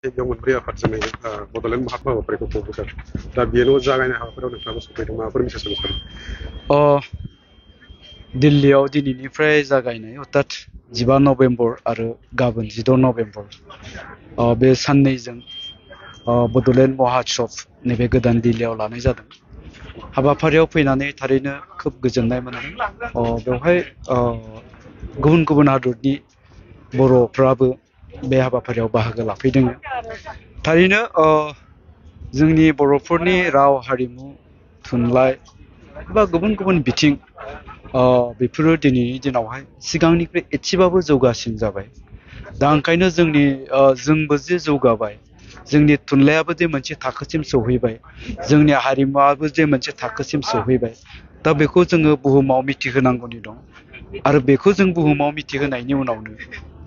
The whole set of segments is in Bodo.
बेयाव मोनब्रै आफादजों बड'लेण्ड हाबाफारिखौ खुंबोदों दा बेयाव जागायनाय हाबाफारियाव नोंथाङाबो सफैदों माबाफोर मेसेज होनो सानो? दिल्लीयाव दिनैनिफ्राय जागायनाय अर्थात 15 नभेम्बर आरो गाबोन 16 नभेम्बर बे साननैजों बड'लेण्ड महात्सव नैबे गोदान दिल्लीयाव लानाय जादों। हाबाफारियाव फैनानै थारैनो खोब गोजोननाय मोनदों। बेवहाय गुबुन गुबुन हादरनि बर'फ्राबो बे हाबाफारियाव बाहागो लाफैदों। थारैनो जोंनि बर'फोरनि राव हारिमु थुनलाइ बा गुबुन गुबुन बिथिं बेफोरो दिनैनि दिनावहाय सिगांनिफ्राय एसेबाबो जौगासिन जाबाय। दा ओंखायनो जोंबो जे जौगाबाय, जोंनि थुनलाइयाबो जे मोनसे थाखोसिम सौहैबाय, जोंनि हारिमुआबो जे मोनसे थाखोसिम सौहैबाय, दा बेखौ जोङो बुहुमाव मिथिहोनांगौनि दं। आरो बेखौ जों बुहुमाव मिथिहोनायनि उनावनो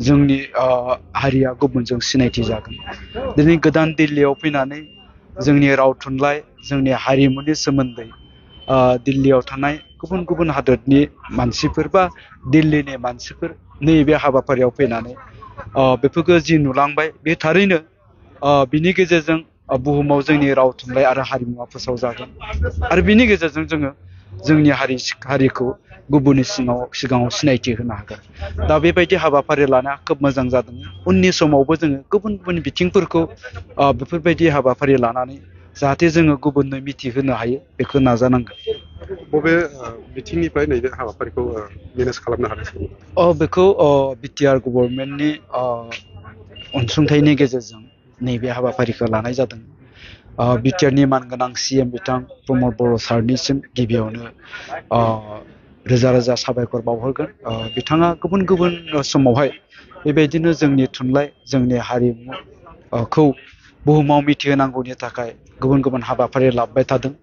जोंनि हारिया गुबुनजों सिनायथि जागोन। दिनै गोदान दिल्लीयाव फैनानै जोंनि राव थुनलाइ, जोंनि हारिमुनि सोमोन्दै दिल्लीयाव थानाय गुबुन गुबुन हादोरनि मानसिफोर बा दिल्लीनि मानसिफोर नैबे हाबाफारियाव फैनानै बेफोरखौ जि नुलांबाय, बे थारैनो बिनि गेजेरजों बुहुमाव जोंनि राव थुनलाइ आरो हारिमुवा फोसावजागोन। आरो बिनि गेजेरजों जोङो जोंनि हारिखौ गुबुननि सिगाङाव सिनायथि होनो हागोन। दा बेबायदि हाबाफारि लानाया खोब मोजां जादों। उननि समावबो जोङो गुबुन गुबुन बिथिंफोरखौ बेफोरबायदि हाबाफारि लानानै जाहाथे जोङो गुबुननो मिथिहोनो हायो, बेखौ नाजानांगोन। बबे बिथिंनिफ्राय नैबे हाबाफारिखौ मेनेज खालामनो हादों? बेखौ बिटिआर गभर्नमेन्टनि अनसुंथाइनि गेजेरजों नैबे हाबाफारिखौ लानाय जादों। बिटिआरनि मानगोनां CM बिथां प्रमद बर' सारनिसिम गिबियावनो रोजा रोजा साबायखर बावहरगोन। बिथाङा गुबुन गुबुन समावहाय बेबायदिनो जोंनि थुनलाइ, जोंनि हारिमुखौ बुहुमाव मिथिहोनांगौनि थाखाय गुबुन गुबुन हाबाफारि लाबोबाय थादों।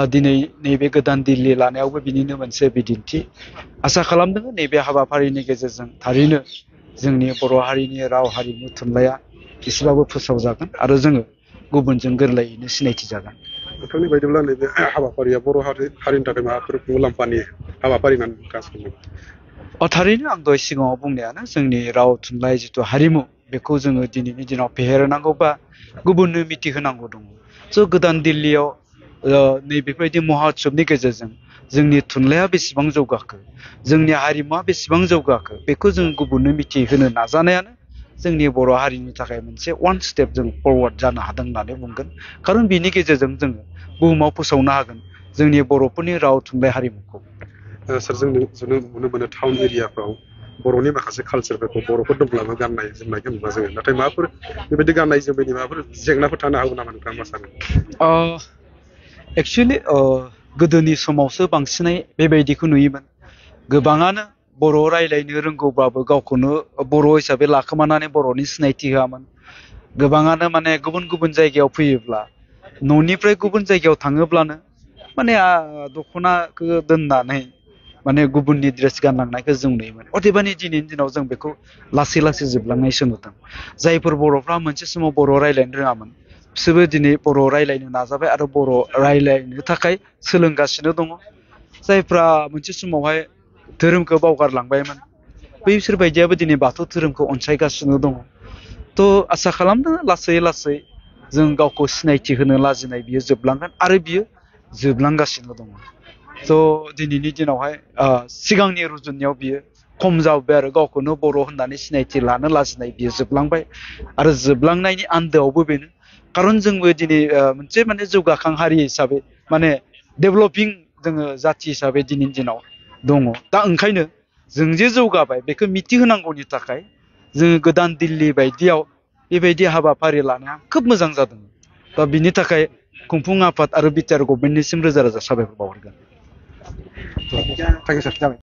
दिनै नैबे गोदान दिल्ली लानायावबो बिनिनो मोनसे बिदिन्थि। आसा खालामदों नैबे हाबाफारिनि गेजेरजों थारैनो जोंनि बर' हारिनि राव हारिमु थुनलाइया एसेबाबो फोसावजागोन आरो जोङो गुबुनजों गोरलैयैनो सिनायथि जागोन। नोंथांनि बायदिब्ला नैबे हाबाफारिया बर' हारिनि थाखाय माबाफोर मुलाम्फानि हाबाफारि होननानै नोंथाङा सानो? थारैनो आं दहाय सिगाङाव बुंनायानो, जोंनि राव थुनलाइ जिथु हारिमु, बेखौ जोङो दिनैनि दिनाव फेहेरनांगौ बा गुबुननो मिथिहोनांगौ दङ। गोदान दिल्लीयाव नैबेबायदि महात्सबनि गेजेरजों जोंनि थुनलाइया बेसेबां जौगाखो, जोंनि हारिमुवा बेसेबां जौगाखो, बेखौ जों गुबुननो मिथिहोनो नाजानायानो जोंनि बर' हारिनि थाखाय मोनसे वान स्टेप जों फरवार्ड जानो हादों होननानै बुंगोन। खारन बिनि गेजेरजों जोङो बुहुमाव फोसावनो हागोन जोंनि बर'फोरनि राव थुनलाइ हारिमुखौ। सार, जों नुनो मोनो टाउन एरियाफ्राव बर'नि माखासे कालचारफोरखौ बर'फोर दंब्लाबो गाननाय जोमनायखौ नुवा जोङो। नाथाय माबाफोर बेबायदि गाननाय जोमनायनि माबाफोर जेंनाफोर थानो हागौ नामा, नोंथाङा मा सानो? एक्सुवेलि गोदोनि समावसो बांसिनै बेबायदिखौ नुयोमोन। गोबाङानो बर' रायज्लायनो रोंगौब्लाबो गावखौनो बर' हिसाबै लाखोमानानै बर'नि सिनायथि होआमोन। गोबाङानो माने गुबुन गुबुन जायगायाव फैयोब्ला, न'निफ्राय गुबुन जायगायाव थाङोब्लानो माने दख'नाखौ दोननानै माने गुबुननि ड्रेस गानलांनायखौ जों नुयोमोन। अदेबानि दिनैनि दिनाव जों बेखौ लासै लासै जोबलांनायसो नुदों। जायफोर बर'फ्रा मोनसे समाव बर' रायज्लायनो रोङामोन, बिसोरबो दिनै बर' रायज्लायनो नाजाबाय आरो बर' रायज्लायनो थाखाय सोलोंगासिनो दङ। जायफ्रा मोनसे समावहाय धोरोमखौ बावगारलांबायमोन, बैसोर बायदियाबो दिनै बाथौ धोरोमखौ अनसायगासिनो दङ। आसा खालामदों लासै लासै जों गावखौ सिनायथि होनो लाजिनाय बियो जोबलांगोन आरो बियो जोबलांगासिनो दङ। दिनैनि दिनावहाय सिगांनि रुजुनायाव बियो खम जाबाय आरो गावखौनो बर' होननानै सिनायथि लानो लाजिनाय बियो जोबलांबाय। आरो जोबलांनायनि आन्दोआवबो बेनो, खारन जोंबो दिनै मोनसे माने जौगाखां हारि हिसाबै, माने डेभेलपिं जोङो जाथि हिसाबै दिनैनि दिनाव दङ। दा ओंखायनो जों जे जौगाबाय बेखौ मिथिहोनांगौनि थाखाय जोङो गोदान दिल्ली बायदियाव बेबायदि हाबाफारि लानाया खोब मोजां जादों। दा बिनि थाखाय खुंफुं आफाद आरो बिटिआर गभर्नमेन्टनिसिम रोजा रोजा साबायखर बावहरगोन। Thank you sir.